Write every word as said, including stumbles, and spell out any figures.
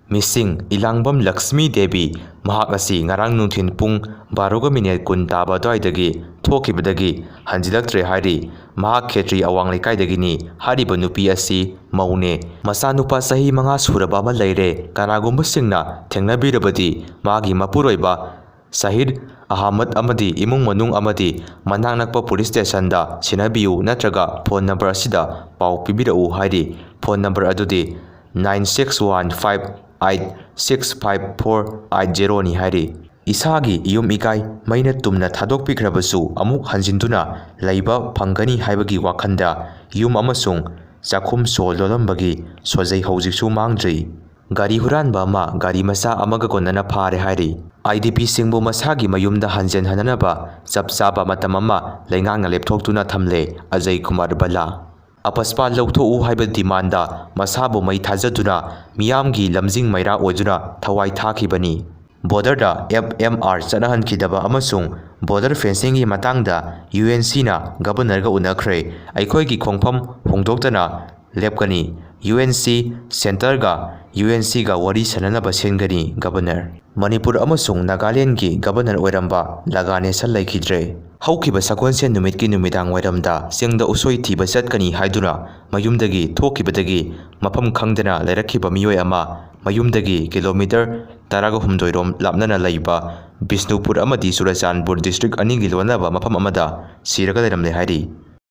Missing: ꯏꯂꯥꯡꯕꯝ Lakshmi Devi. ꯃꯍꯥꯛ ꯑꯁꯤ ꯉꯔꯥꯡ ꯅꯨꯡꯊꯤꯜ ꯄꯨꯡ ꯕꯥꯔꯣꯒ ꯃꯤꯅꯤꯠ ꯀꯨꯟ ꯇꯥꯕ ꯑꯗꯨꯋꯥꯏꯗꯒꯤ ꯊꯣꯛꯈꯤꯕꯗꯒꯤ ꯍꯟꯖꯤꯜꯂꯛꯇ꯭ꯔꯦ ꯍꯥꯏꯔꯤ꯫ ꯃꯍꯥꯛ ꯈꯦꯇ꯭ꯔꯤ ꯑꯋꯥꯡ ꯂꯩꯀꯥꯏꯗꯒꯤꯅꯤ꯫ ꯍꯥꯏꯔꯤꯕ ꯅꯨꯄꯤ ꯑꯁꯤ ꯃꯧꯅꯦ꯫ ꯃꯆꯥꯅꯨꯄꯥ ꯆꯍꯤ ꯃꯉꯥ ꯁꯨꯔꯕ ꯑꯃ ꯂꯩꯔꯦ꯫ ꯀꯅꯥꯒꯨꯝꯕꯁꯤꯡꯅ ꯊꯦꯡꯅꯕꯤꯔꯕꯗꯤ ꯃꯥꯒꯤ ꯃꯄꯨꯔꯣꯏꯕ ꯁꯍꯤꯗ ꯑꯍꯃꯗ ꯑꯃꯗꯤ ꯏꯃꯨꯡ ꯃꯅꯨꯡ ꯑꯃꯗꯤ ꯃꯅꯥꯛ ꯅꯛꯄ ꯄꯨꯂꯤꯁ ꯁ꯭ꯇꯦꯁꯟꯗ ꯁꯤꯟꯅꯕꯤꯌꯨ ꯅꯠꯇ꯭ꯔꯒ ꯐꯣꯟ ꯅꯝꯕꯔ ꯑꯁꯤꯗ ꯄꯥꯎ ꯄꯤꯕꯤꯔꯛꯎ ꯍꯥꯏꯔꯤ꯫ ꯐꯣꯟ ꯅꯝꯕꯔ ꯑꯗꯨꯗꯤ nine six one five eight six five four eight ꯖꯦꯔꯣꯅꯤ ꯍꯥꯏꯔꯤ꯫ ꯏꯁꯥꯒꯤ ꯏꯌꯨꯝ ꯏꯀꯥꯏ ꯃꯩꯅ ꯇꯨꯝꯅ ꯊꯥꯗꯣꯛꯄꯤꯈ꯭ꯔꯕꯁꯨ ꯑꯃꯨꯛ ꯍꯟꯖꯤꯟꯗꯨꯅ ꯂꯩꯕ ꯐꯪꯒꯅꯤ ꯍꯥꯏꯕꯒꯤ ꯋꯥꯈꯜꯗ ꯌꯨꯝ ꯑꯃꯁꯨꯡ ꯆꯥꯛꯈꯨꯝ ꯁꯣ ꯂꯣꯜꯂꯝꯕꯒꯤ ꯁꯣꯖꯩ ꯍꯧꯖꯤꯛꯁꯨ ꯃꯥꯡꯗ꯭ꯔꯤ꯫ ꯒꯥꯔꯤ ꯍꯨꯔꯥꯟꯕ ꯑꯃ ꯒꯥꯔꯤ ꯃꯆꯥ ꯑꯃꯒ ꯀꯣꯟꯅꯅ ꯐꯥꯔꯦ ꯍꯥꯏꯔꯤ꯫ ꯑꯥꯏ ꯗꯤ ꯄꯤꯁꯤꯡꯕꯨ ꯃꯁꯥꯒꯤ ꯃꯌꯨꯝꯗ ꯍꯟꯖꯤꯟꯍꯟꯅꯅꯕ ꯆꯞ ꯆꯥꯕ ꯃꯇꯝ ꯑꯃ ꯂꯩꯉꯥꯛꯅ ꯂꯦꯞꯊꯣꯛꯇꯨꯅ ꯊꯝꯂꯦ꯫ ꯑꯖꯌ ꯀꯨꯃꯥꯔ ꯕꯂꯥ꯫ ꯑꯄꯁꯄꯥ ꯂꯧꯊꯣꯛꯎ ꯍꯥꯏꯕ ꯗꯤꯃꯥꯟꯗ ꯃꯁꯥꯕꯨ ꯃꯩ ꯊꯥꯖꯗꯨꯅ ꯃꯤꯌꯥꯝꯒꯤ ꯂꯝꯖꯤꯡ ꯃꯩꯔꯥ ꯑꯣꯏꯗꯨꯅ ꯊꯋꯥꯏ ꯊꯥꯈꯤꯕꯅꯤ꯫ ꯕꯣꯔꯗꯔꯗ ꯑꯦꯐ ꯑꯦꯝ ꯑꯥꯔ ꯆꯠꯅꯍꯟꯈꯤꯗꯕ ꯑꯃꯁꯨꯡ ꯕꯣꯔꯗꯔ ꯐꯦꯟꯁꯤꯡꯒꯤ ꯃꯇꯥꯡꯗ ꯌꯨ ꯑꯦꯟ ꯁꯤꯅ ꯒꯕꯔꯅꯔꯒ ꯎꯅꯈ꯭ꯔꯦ꯫ ꯑꯩꯈꯣꯏꯒꯤ ꯈꯣꯡꯐꯝ ꯍꯣꯡꯗꯣꯛꯇꯅ ꯂꯦꯞꯀꯅꯤ꯫ ꯌꯨ ꯑꯦꯟ ꯁꯤ ꯁꯦꯟꯇꯔꯒ ꯌꯨ ꯑꯦꯟ ꯁꯤꯒ ꯋꯥꯔꯤ ꯁꯥꯟꯅꯅꯕ ꯁꯤꯟꯒꯅꯤ꯫ ꯒꯕꯔꯅꯔ꯫ ꯃꯅꯤꯄꯨꯔ ꯑꯃꯁꯨꯡ ꯅꯥꯒꯥꯂꯦꯟꯒꯤ ꯒꯕꯔꯅꯔ ꯑꯣꯏꯔꯝꯕ ꯂꯒꯥꯅꯦꯁꯟ ꯂꯩꯈꯤꯗ꯭ꯔꯦ꯫ ꯍꯧꯈꯤꯕ ꯁꯒꯣꯜꯁꯦꯟ ꯅꯨꯃꯤꯠꯀꯤ ꯅꯨꯃꯤꯗꯥꯡ ꯋꯥꯏꯔꯝꯗ ꯆꯤꯡꯗ ꯎꯁꯣꯏ ꯊꯤꯕ ꯆꯠꯀꯅꯤ ꯍꯥꯏꯗꯨꯅ ꯃꯌꯨꯝꯗꯒꯤ ꯊꯣꯛꯈꯤꯕꯗꯒꯤ ꯃꯐꯝ ꯈꯪꯗꯅ ꯂꯩꯔꯛꯈꯤꯕ ꯃꯤꯑꯣꯏ ꯑꯃ ꯃꯌꯨꯝꯗꯒꯤ ꯀꯤꯂꯣꯃꯤꯇꯔ ꯇꯔꯥꯒ ꯍꯨꯝꯗꯣꯏ ꯔꯣꯝ ꯂꯥꯞꯅꯅ ꯂꯩꯕ ꯕꯤꯁꯅꯨꯄꯨꯔ ꯑꯃꯗꯤ ꯆꯨꯔꯆꯥꯟꯄꯨꯔ ꯗꯤꯁꯇ꯭ꯔꯤꯛ ꯑꯅꯤꯒꯤ ꯂꯣꯟꯅꯕ ꯃꯐꯝ ꯑꯃꯗ ꯁꯤꯔꯒ ꯂꯩꯔꯝꯂꯦ ꯍꯥꯏꯔꯤ꯫